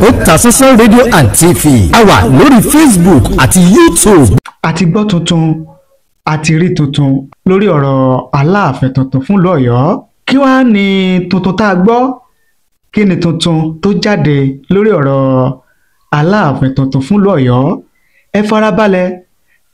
Otasansan rédíò and TV, a wà lórí Facebook àti YouTube. A ti gbọ́ tuntun, a ti rí tuntun lórí ọ̀rọ̀ Aláàfin tuntun fún ìlú Ọ̀yọ́. Kí wàá ní tuntun tá a gbọ́? Kí ni tuntun tó jáde lórí ọ̀rọ̀ Aláàfin tuntun fún ìlú Ọ̀yọ́? Ẹ farabalẹ̀,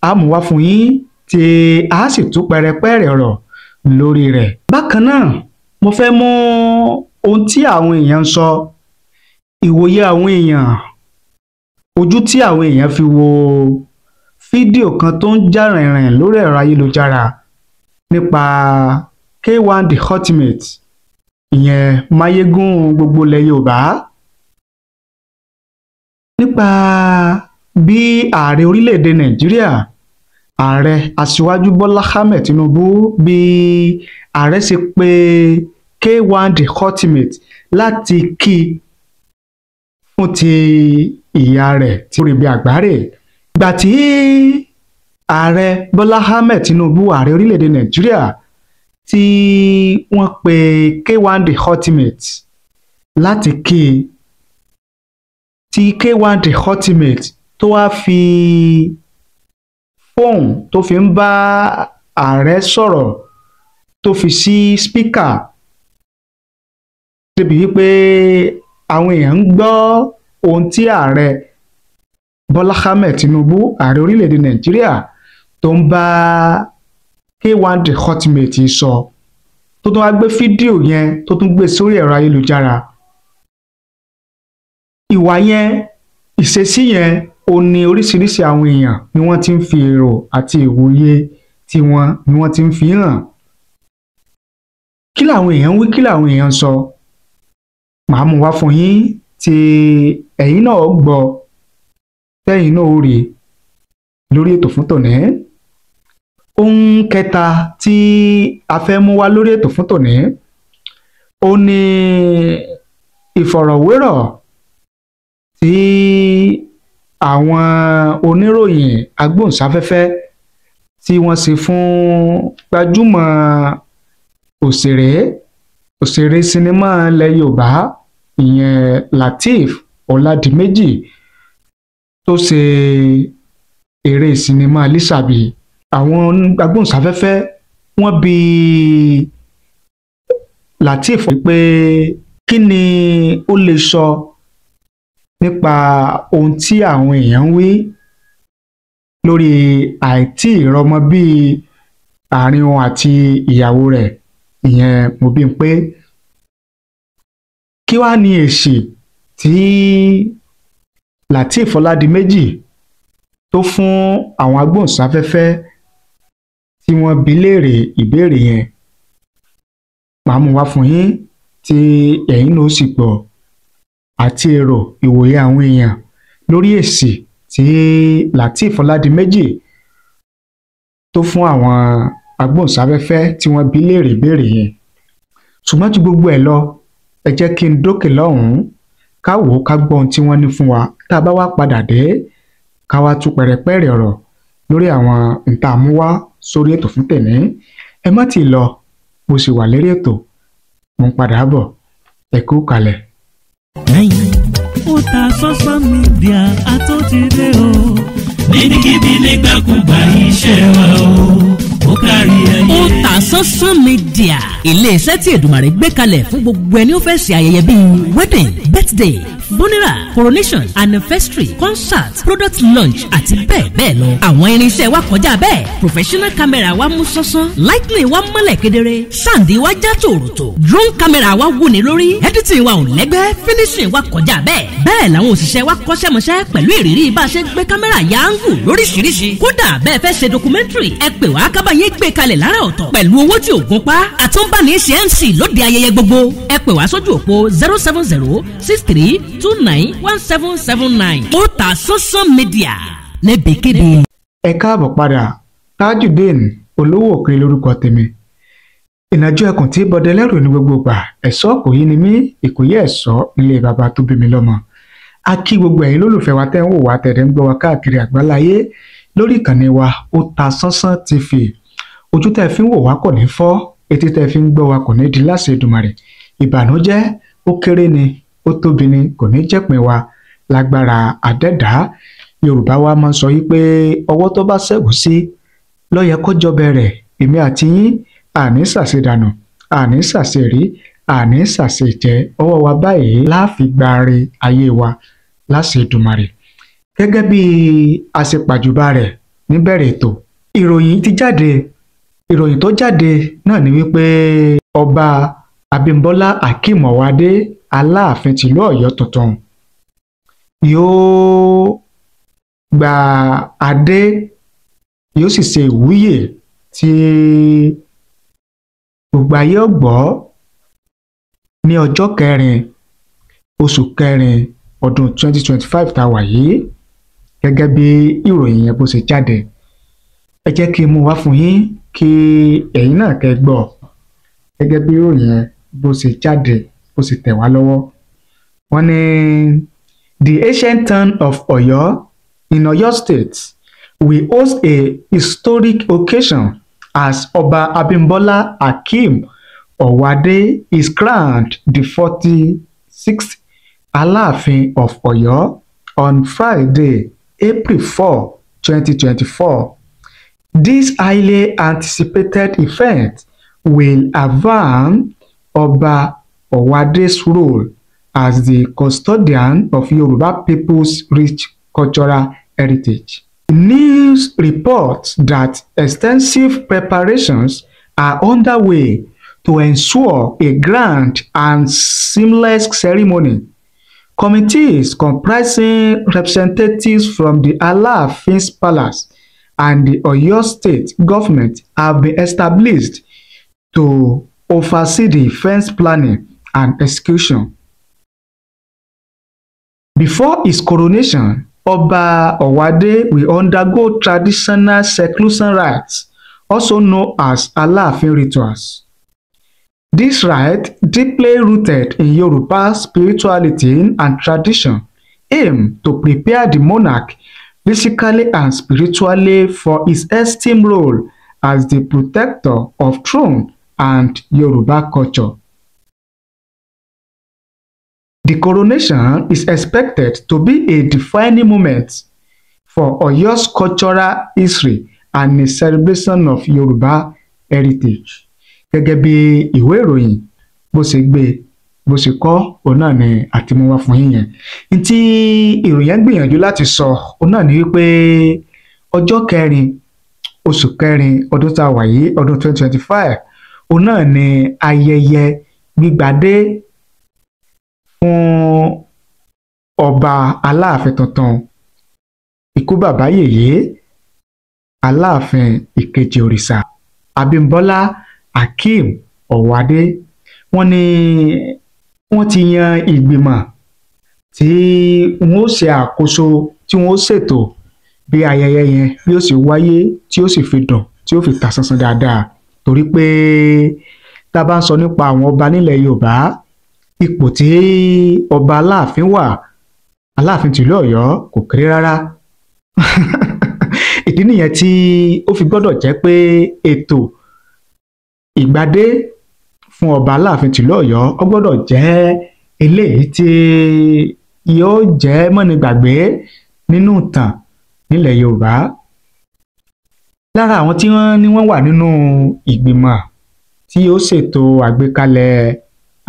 a mú wá fún yín tí a sì tú pẹrẹpẹrẹ ọ̀rọ̀ lórí rẹ̀. Bákan náà, mo fẹ́ mú ohun tí àwọn èèyàn ń sọ, ìwòye àwọn èèyàn, ojú tí àwọn èèyàn fi wo fídíò kan tó ń jà rìnrìn lórí ẹ̀rọ ayélujára nípa K1 The Ultimate, ìyẹn Máyégún gbogbo ilẹ̀ Yorùbá, nípa bí ààrẹ orílẹ̀-èdè Nàìjíríà, ààrẹ Aṣíwájú Bọ́lá Ahmed Tinubu, bí ààrẹ ṣe pé K1 The Ultimate láti kí fún ti ìyá rẹ̀ tí ó rí bí àgbáre. Ìgbà tí ààrẹ Bọ́lá Ahmed Tinubu, ààrẹ orílẹ̀-èdè Nàìjíríà, tí wọ́n pe K1 The Ultimate láti kí, tí K1 The Ultimate tó wá fi fóònù tó fi ń bá ààrẹ sọ̀rọ̀ tó fi sí spíkà, débi wípé àwọn èèyàn ń gbọ́ ohun tí ààrẹ Bọ́lá Ahmed Tinubu, ààrẹ orílẹ̀-èdè Nàìjíríà, tó ń bá K1 The Ultimate sọ, tó tún wá gbé fídíò yẹn tó tún gbé sórí ẹ̀rọ ayélujára. Ìwà yẹn, ìṣesí yẹn, ó ní oríṣiríṣi àwọn èèyàn ni wọ́n ti ń fi èrò àti ìwòye tiwọn ni wọ́n ti ń fi hàn. Kí làwọn èèyàn ń wí, kí làwọn èèyàn ń sọ? Màá mú wá fún yín tí ẹ̀yin náà gbọ́, tẹ́yin náà ó rí lórí ètò fún tòní. Ohun kẹta tí a fẹ́ mú wá lórí ètò fún tòní, ó ní ìfọ̀rọ̀wérọ̀ tí àwọn oníròyìn agbóhùnsáfẹ́fẹ́ tí wọ́n ṣe fún gbajúmọ̀ òṣèré sinimá ilẹ̀ Yorùbá, ìyẹn Lateef Ọládìméjì, tó ṣe eré sinimá Lísàbí. Àwọn agbóhùnsáfẹ́fẹ́ wọ́n bi Lateef pé kí ni ó lè sọ nípa ohun tí àwọn èèyàn ń wí lórí àìtí ìrọmọ bíi àárín òun àti ìyàwó rẹ̀, ìyẹn Mobímpé. Kí wàá ní èsì tí Lateef Ọládìméjì tó fún àwọn agbóhùnsáfẹ́fẹ́ tí wọ́n bi léèrè ìbéèrè yẹn? Màá mú wá fún yín tí ẹ̀yin náà sì gbọ́, àti èrò ìwòye àwọn èèyàn lórí èsì tí Lateef Ọládìméjì tó fún àwọn agbóhùnsáfẹ́fẹ́ tí wọ́n bi léèrè ìbéèrè yẹn. Ṣùgbọ́n ju gbogbo ẹ̀ lọ, ẹ jẹ́ kí n dókè lọ́hùn-ún ká wò ó, ká gbọ́ ohun tí wọ́n ní fún wa. Tá a bá wá padà dé, ká wá tú pẹ̀rẹ̀pẹ̀rẹ̀ ọ̀rọ̀ lórí àwọn nta mú wá sórí ètò fún tèmi. Ẹ má ti lọ, mo sì wà lérí ètò, mo ń padà bọ̀, ẹ kú kalẹ̀. Otasansan Media àtúntìdé o, níbikíbi nígbàkúgbà iṣẹ́ wa o, ó kárí ayé. Otasansan Media, ilé-iṣẹ́ tí Èdùmàrè gbé kalẹ̀ fún gbogbo ẹni ó fẹ́ ṣe ayẹyẹ bíi wedding, birthday, funeral, coronation, anniversary, concert, product launch àti bẹ́ẹ̀ bẹ́ẹ̀ lọ. Àwọn irinṣẹ́ wa kọjá bẹ́ẹ̀, professional camera wa mú sánsan, lighting wa mọ́lẹ̀ kedere, sound wa já tòròtò, drone camera wa wúni lórí, editing wa ò lẹ́gbẹ́, finishing wa kọjá bẹ́ẹ̀. Bẹ́ẹ̀ làwọn òṣìṣẹ́ wa kọ́ṣẹ́mọṣẹ́ pẹ̀lú ìrírí bá a ṣe gbé kámẹ́rà ya angle lóríṣiríṣi. Kódà bẹ́ẹ̀ fẹ́ ṣe documentary, ẹ pè wá ká bá yín gbé kalẹ̀ lára ọ̀tọ̀ pẹ̀lú owó tí ò gún pa. Àtúnbáni ṣe MC lóde ayẹyẹ gbogbo. Ẹ pè wá sójú òpó 07063291779. Otasansan Media níbikíbi. Ẹ káàbọ̀ padà, Tajudeen Olówó Òkè lórúkọ tèmi. Ìnàjú ẹkùn tí bọdẹ lẹ́rù ní gbogbo gbà, ẹ̀ṣọ́ kò yí ni mí, ìkòyí ẹ̀ṣọ́ nílé bàbá tó bí mi lọ́mọ. A kí gbogbo ẹ̀yin lólùfẹ́ wa tẹ́ ń wò wá tẹ̀dẹ̀ ń gbọ́ wa káàkiri àgbáláyé lórí ìkànnì wa Otasansan TV. Ojú tẹ́ fi ń wò wá kò ní fọ́, etí tẹ́ fi ń gbọ́ wa kò ní di láṣẹ Èdùmàrè. Ìbànújẹ́ ó kéré ni, ó ó tóbi ni kò ní jẹ́pin wa lágbára àdẹ́dàá. Yorùbá wa máa ń sọ yí pé ọwọ́ tó bá ṣẹ́gun sí ló yẹ kó jọbẹ̀ rẹ̀. Èmi àti yín àní ṣàṣedànù, àní ṣàṣerí, àní ṣàṣejẹ. Ọwọ́ wa báyìí láàfin gbáre ayé wa láṣẹ Èdùmàrè. Gẹ́gẹ́ bí a ṣe pàjùbà rẹ̀ níbẹ̀rẹ̀ ètò, ìròyìn ti jáde. Ìròyìn tó jáde náà ni wípé ọba Abímbọ́lá Akeem Ọ̀wádé Aláàfin tìlú Ọ̀yọ́ tuntun yóò gba adé, yóò sì ṣe ìwúyè tí gbogbo ayé ó gbọ́ ní ọjọ́ kẹrin oṣù kẹrin ọdún 2025 tá a wà yìí. Gẹ́gẹ́ bí ìròyìn yẹn bó ṣe jáde, ẹ jẹ́ kí n mú wá fún yín kí ẹ̀yin náà kẹ́ gbọ́ gẹ́gẹ́ bí ìròyìn yẹn bó ṣe jáde, bó ṣe tẹ̀ wá lọ́wọ́. Wọ́n ní the ancient town of Ọ̀yọ́ in Ọ̀yọ́ State will host a historic occasion as Ọba Abímbọ́lá Akeem Ọ̀wádé is crowned the 46th Aláàfin of Ọ̀yọ́ on Friday, April 4, 2024. This highly anticipated event will affirm Ọba Ọ̀wádé's role as the custodian of Yoruba people's rich cultural heritage. News reports that extensive preparations are underway to ensure a grand and seamless ceremony. Committees comprising representatives from the Alaafin's Palace and the Oyo State government have been established to oversee the event's planning and execution. Before his coronation, Ọba Ọ̀wádé will undergo traditional seclusion rites, also known as Aláàfin rituals. This rite, deeply rooted in Yoruba spirituality and tradition, aim to prepare the monarch physically and spiritually for his esteemed role as the protector of throne and Yoruba culture. The coronation is expected to be a defining moment for Oyo's cultural history and a celebration of Yoruba heritage. Gẹ́gẹ́ bí ìwé ìròyìn bó ṣe gbé, bó ṣe kọ, òun náà ni àti mú wá fún yín yẹn. Ntí ìròyìn yẹn gbìyànjú láti sọ òun náà ni wípé ọjọ́ kẹrin oṣù kẹrin ọdún tá a wà yìí, ọdún 2025, òun náà ni ayẹyẹ gbígbadé fún ọba Aláàfin tuntun, ikú bàbá yèyé, Aláàfin ìkejì òrìṣà Abímbọ́lá Akeem Ọ̀wádé. Wọ́n ní wọ́n ti yan ìgbìmọ̀ tí wọ́n ó ṣe àkóso, tí wọ́n ó ṣètò bí ayẹyẹ yẹn bí ó sì wáyé, tí ó sì fi dùn, tí ó fi ta sánsán dáadáa. Torí pé tá a bá ń sọ nípa àwọn ọba nílẹ̀ Yorùbá, ipò tí ọba Aláàfin wà, Aláàfin tìlú Ọ̀yọ́, kò kéré rárá. Ìdí nìyẹn tí ó fi gbọ́dọ̀ jẹ́ pé ètò ìgbadé fún ọba Aláàfin tìlú Ọ̀yọ́ ó gbọ́dọ̀ jẹ́ eléyìí tí yóò jẹ́ mọ́nigbàgbé nínú ìtàn nílẹ̀ Yorùbá. Lára àwọn tí wọ́n ní wọ́n wà nínú ìgbìmọ̀ tí ó ṣètò àgbékalẹ̀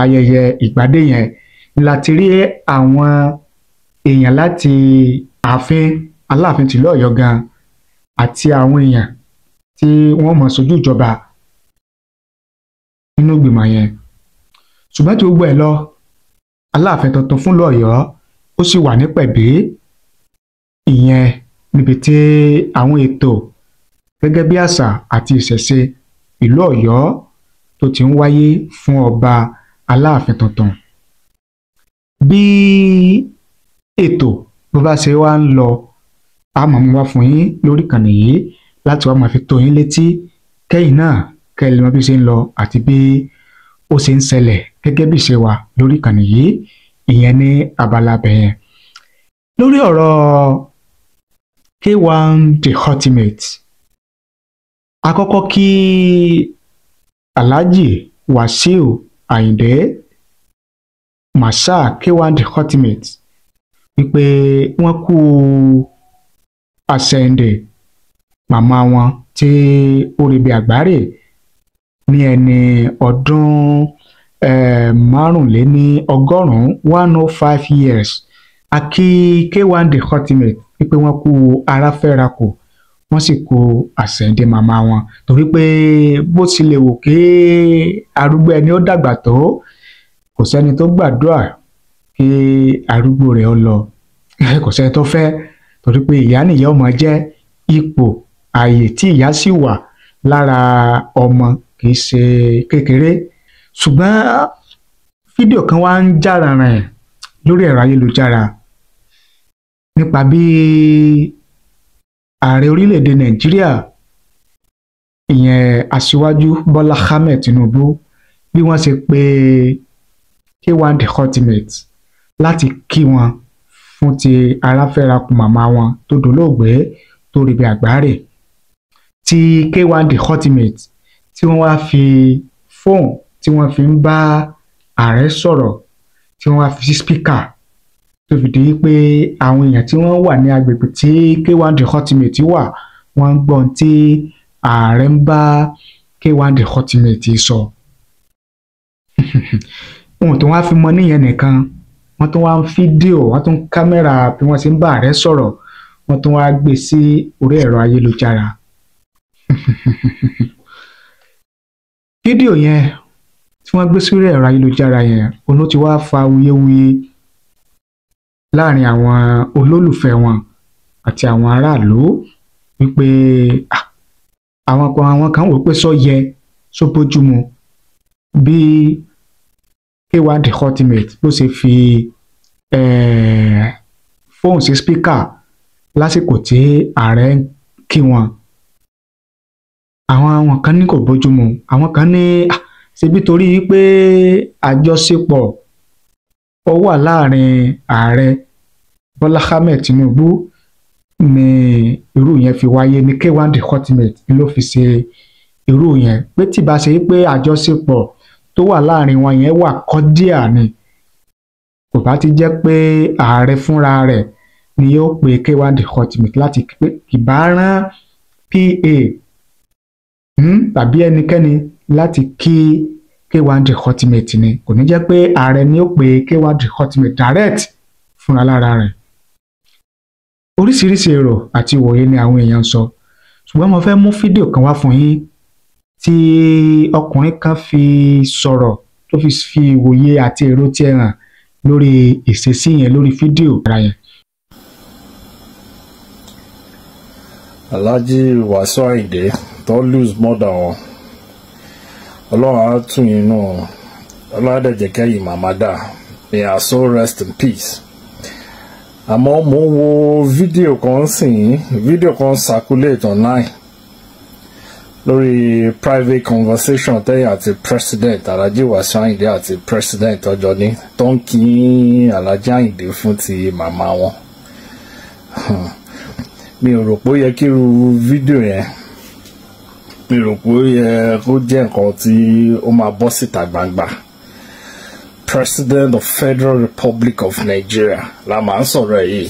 ayẹyẹ ìgbadé yẹn láti rí àwọn èèyàn láti ààfin Aláàfin tìlú Ọ̀yọ́ gan àti àwọn èèyàn tí wọ́n mọ̀ sojú ìjọba nínú ìgbìmọ̀ yẹn. Ṣùgbọ́n tí gbogbo ẹ̀ lọ, Aláàfin tuntun fúnlùú Ọ̀yọ́ ó sì wà nípẹ̀bí, ìyẹn níbi tí àwọn ètò gẹ́gẹ́ bí àṣà àti ìṣẹ̀ṣe ìlú Ọ̀yọ́ tó ti ń wáyé fún ọba Aláàfin tuntun. Bí ètò bó bá ṣe wá ń lọ, a máa mú wá fún yín lórí ìkànnì yìí láti wá máa fi tó yín létí, kẹ́yìn náà kẹ́ ẹ lè mọ bí ó ṣe ń lọ àti bí ó ṣe ń ṣẹlẹ̀ gẹ́gẹ́ bí ìṣe wa lórí ìkànnì yìí. Ìyẹn ní abala bẹ̀yẹn. Lórí ọ̀rọ̀ K1 The Ultimate, àkọ́kọ́ kí Alhaji Wasiu Ayinde Marshal K1 The Ultimate wípé wọ́n kú àṣẹ̀ǹdè màmá wọn tí ó rebi àgbáre ní ẹni ọdún 105, 105 years. A kí K1 The Ultimate wípé wọ́n kú ara fẹ́ra kù, wọ́n sì kú àṣẹ̀ǹdè màmá wọn, torí pé bó tilẹ̀ wò kí arúgbó ẹni ó dàgbà tó, kò sẹ́ni tó gbàdúrà kí arúgbó rẹ̀ ó lọ, kò sẹ́ni tó fẹ́, torí pé ìyá nìyá ọmọ jẹ́. Ipò ààyè tí ìyá sì wà lára ọmọ kì í ṣe kékeré. Ṣùgbọ́n fídíò kan wá ń jà rànràn lórí ẹ̀rọ ayélujára nípa bí ààrẹ orílẹ̀-èdè Nàìjíríà, ìyẹn Aṣíwájú Bọ́lá Ahmed Tinubu, bí wọ́n ṣe pé K1 The Ultimate láti kí wọn fún ti aráfẹ́rakù màmá wọn tó dolóògbé tó ríbi àgbáre, tí K1 The Ultimate tí wọ́n wá fi fóònù tí wọ́n fi ń bá ààrẹ sọ̀rọ̀, tí wọ́n wá fi sí spíkà, tó fi di pé àwọn èèyàn tí wọ́n wà ní agbègbè tí K1 The Ultimate wà, wọ́n ń gbọ́n tí ààrẹ ń bá K1 The Ultimate sọ. Ohun tó wá fi mọ níyẹn nìkan, wọ́n tún wá ń fídíò, wọ́n tún kámẹ́rà bí wọ́n ṣe ń bá ààrẹ sọ̀rọ̀, wọ́n tún wá gbé sí orí ẹ̀rọ ayélujára. Fídíò yẹn tí wọ́n gbé sórí ẹ̀rọ ayélujára yẹn, òun ló ti wá fa wuyewuye láàrin àwọn olólùfẹ́ wọn àti àwọn aráàlú wípé àwọn kan wò pé sọ yẹ só bójúmu bí K1 The Ultimate bó ṣe fi fóònù sí spíkà lásìkò tí ààrẹ ń kí wọn. Àwọn kan ní kò bójúmu, àwọn kan ní ṣebí torí pé àjọṣepọ̀ ó wà láàrin ààrẹ Bọ́lá Ahmed Tinubu ni irú yẹn fi wáyé, ní K1 The Ultimate ló fi ṣe irú yẹn, pé tí bá ṣe pé àjọṣepọ̀ tó wà láàrin wọn yẹn wà kọ́díà ni, kò bá ti jẹ́ pé ààrẹ fúnra rẹ̀ ni yóò pe K1 The Ultimate láti pé kì bá rán PA tàbí ẹnikẹ́ni láti kí K1 The Ultimate ni, kò ní jẹ́ pé ààrẹ ni ó pe K1 The Ultimate direct fúnra lára rẹ̀. Oríṣiríṣi èrò àti ìwòye ni àwọn èèyàn ń sọ, ṣùgbọ́n mo fẹ́ mú fídíò kan wá fún yín tí ọkùnrin kan fi sọ̀rọ̀, tó fi fi ìwòye àti èrò tiẹ̀ hàn lórí ìṣesí yẹn lórí fídíò ara yẹn. Alhaji Wasiu Ayinde tó lose mother wọn, Ọlọ́run á tù yín nù, Ọlọ́run á dẹ̀ jẹ́ kẹ́yìn màmá dà, may her soul rest in peace. Àmọ́ mo ń wo fídíò kan sìn, fídíò kan circulate online lórí private conversation tẹ́yìn àti president Alhaji Wasiu Ayinde àti president ọjọ́ ní tó ń kí Alhaji Ayinde fún ti màmá wọn. Mi ò rò pé ó yẹ kí irú fídíò yẹn, mi rò pé ó yẹ kó jẹ́ nǹkan tí ó máa bọ́ síta gbangba. President of Federal Republic of Nigeria la máa ń sọ̀rọ̀ yìí,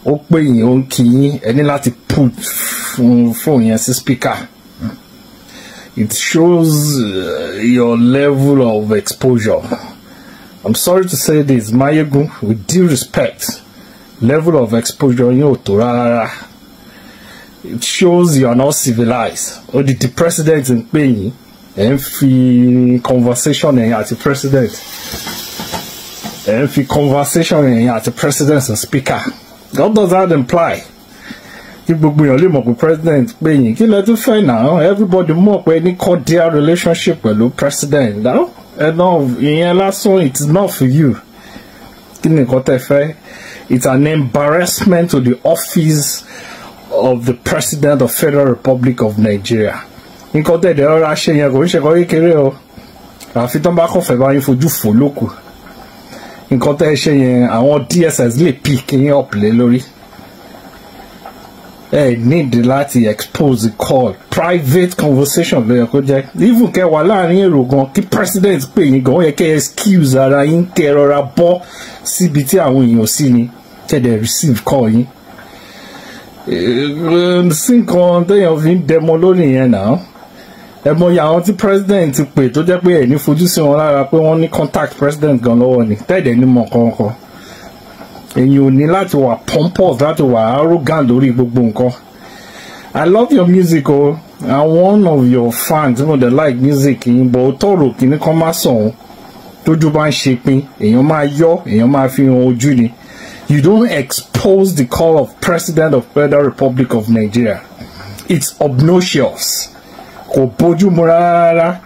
ó pè yín, ó ń kí yín, ẹ ní láti put fóònù yẹn sí speaker. It shows your level of exposure. I'm sorry to say this, Mayegun, with due respect, level of exposure yín ò tó rárá. It shows you are not civilized. Ó di president ń pè yín, ẹ̀ ń fi conversation ẹ̀yin àti president, ẹ̀ ń fi conversation ẹ̀yin àti president and speaker. What does that imply? Kí gbogbo èèyàn lè mọ̀ pé president pè yín, kí lẹ tún fẹ́ náà? Everybody mọ̀ pé ní cordial relationship pẹ̀lú president. Now, ìyẹn lásán, it's not for you. Kí ni nǹkan tẹ́ fẹ́? It's an embarrassment to the office of the President of Federal Republic of Nigeria. Nǹkan tẹ̀lé ọ̀rọ̀ ṣe yẹn kò ń ṣe kọ́ kékeré o, àfi tán bá kọ̀fẹ́ bá yín fojú fò lókù. Nǹkan tẹ́ ṣe yẹn, àwọn DSS lè pick yín up lé lórí. Ẹ need láti expose the call. Private conversation ló yẹ kó jẹ́. Even kẹ́ wà láàrin èrò gan, kí president pè yín gan, ó yẹ kẹ́ excuse ara yín, kẹ́ rọra bọ́ síbi tí àwọn èèyàn sí ni, kẹ́ dẹ̀ receive call yín. Sí nǹkan téèyàn fi ń dẹmọ lórí yẹn náà. Ẹ mọ iye àwọn tí president pè tó jẹ́ pé ẹ̀ ní fojú sí wọn lára pé wọ́n ní contact president gan lọ́wọ́ ni, tẹ́ẹ̀dẹ̀ ní mọ̀ kankan. Èyàn ò ní láti wà pompous, láti wà arrogant lórí gbogbo nǹkan. I love your music o. I'm one of your fans. Mo dẹ̀ like music yín, but ó tọrọ kìíní kan má sọ̀hún. Tójú bá ń ṣe pin, èèyàn máa yọ, èèyàn máa fi hàn ojú ni. You don't expose the call of President of Federal Republic of Nigeria. It's obnoxious. Kò bójú mu rárá.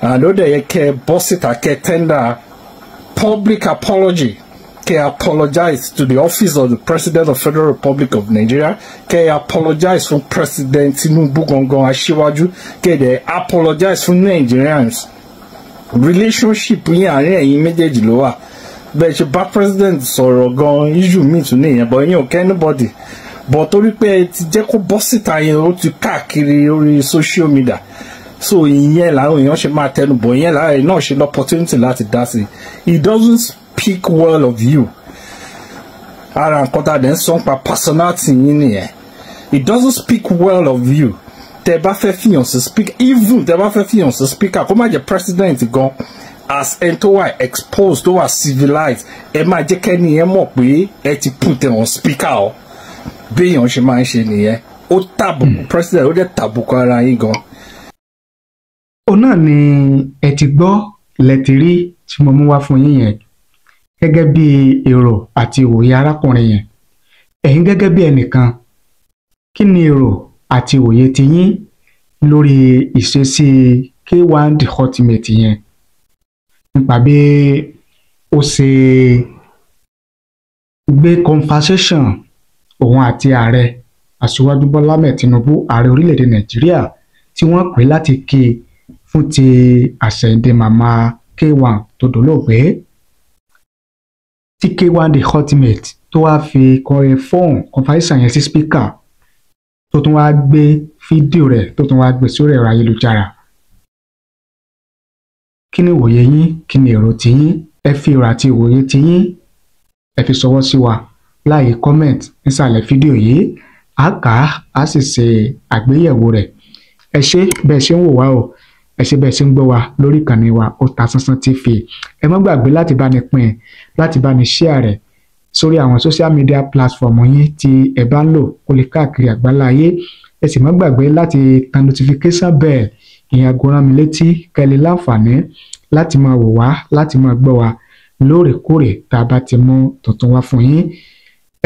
And ó dẹ̀ yẹ kẹ́ bọ́ síta, kẹ́ tender public apology, kẹ́ apologize to the office of the President of Federal Republic of Nigeria, kẹ́ apologize fún President Tinubu gangan, aṣíwájú, kẹ́ dẹ̀ apologize fún Nigerians. Relationship yín, àárín ẹ̀yin méjèèjì ló wà. Bẹ́ẹ̀ ṣe bá president sọ̀rọ̀ gan, issue míì tún nìyẹn, but ìyẹn ò kẹ́ anybody. But torí pé ẹ ti jẹ́ kó bọ́ síta yẹn, ó ti káàkiri orí social media, so ìyẹn làwọn èèyàn ṣe máa tẹnu bọ̀, ìyẹn làwọn èèyàn náà ṣe l'opportunity láti dá sí. It doesn't speak well of you. Ara nǹkan tá a dẹ̀ ń sọ nípa personality yín nìyẹn. It doesn't speak well of you. Tẹ bá fẹ́ fìyàn sí speaker, even tẹ bá fẹ́ fìyàn sí speaker, kó má jẹ́ president gan, as ẹni tó wà exposed, tó wà civilized, ẹ máa jẹ́ kẹ́ni yẹn mọ̀ pé ẹ ti put ẹ̀ on speaker o. Béèyàn ṣe máa ń ṣe nìyẹn. Ó tàbùkù president, ó dẹ̀ tàbùkù ara yín gan. Òun náà ni ẹ ti gbọ́ lẹ́tì rí tí mo mú wá fún yín yẹn, gẹ́gẹ́ bí èrò àti ìwòye arákùnrin yẹn. Ẹ̀yin gẹ́gẹ́ bí ẹnìkan, kí ni èrò àti ìwòye tiyín lórí ìṣesí K1 The Ultimate yẹn, nípa bí ó ṣe gbé conversation òun àti ààrẹ Aṣíwájú Bọ́lá Ahmed Tinubu, ààrẹ orílẹ̀-èdè Nàìjíríà, tí wọ́n pè láti kí i fún ti àṣẹ̀yìndè màmá K1 tó dolóògbé, tí K1 The Ultimate tó wáá fi kọrin fóònù conversation yẹn sí speaker, tó tún wáá gbé fídíò rẹ̀, tó tún wáá gbé sórí ẹ̀rọ ayélujára? Kí ni ìwòye yín? Kí ni èrò tiyín? Ẹ fi èrò àti ìwòye tiyín, ẹ fi ṣọwọ́ sí wa láàyè comment nísàlẹ̀ fídíò yìí. Á kà á, á sì ṣe àgbéyẹ̀wò rẹ̀. Ẹ ṣé bẹ́ẹ̀ ṣe ń wò wá o. Ẹ ṣé bẹ́ẹ̀ ṣe ń gbọ́ wa lórí ìkànnì wa, Otasansan TV. Ẹ má gbàgbé láti bá ní pín, láti bá ní share rẹ̀ sórí àwọn social media platform yín tí ẹ bá ń lò, kó lè káàkiri àgbáláyé. Ẹ sì má gbàgbé láti tan notification bell, ìyẹn aago rán mi létí, kẹ́ lè láǹfààní láti máa wò wá, láti máa gbọ́ wa lóòrèkóòrè tá a bá ti mú tuntun wá fún yín.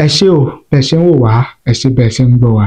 Ẹ ṣé o bẹ́ẹ̀ ṣe ń wò wá. Ẹ ṣé bẹ́ẹ̀ ṣe ń gbọ́ wa.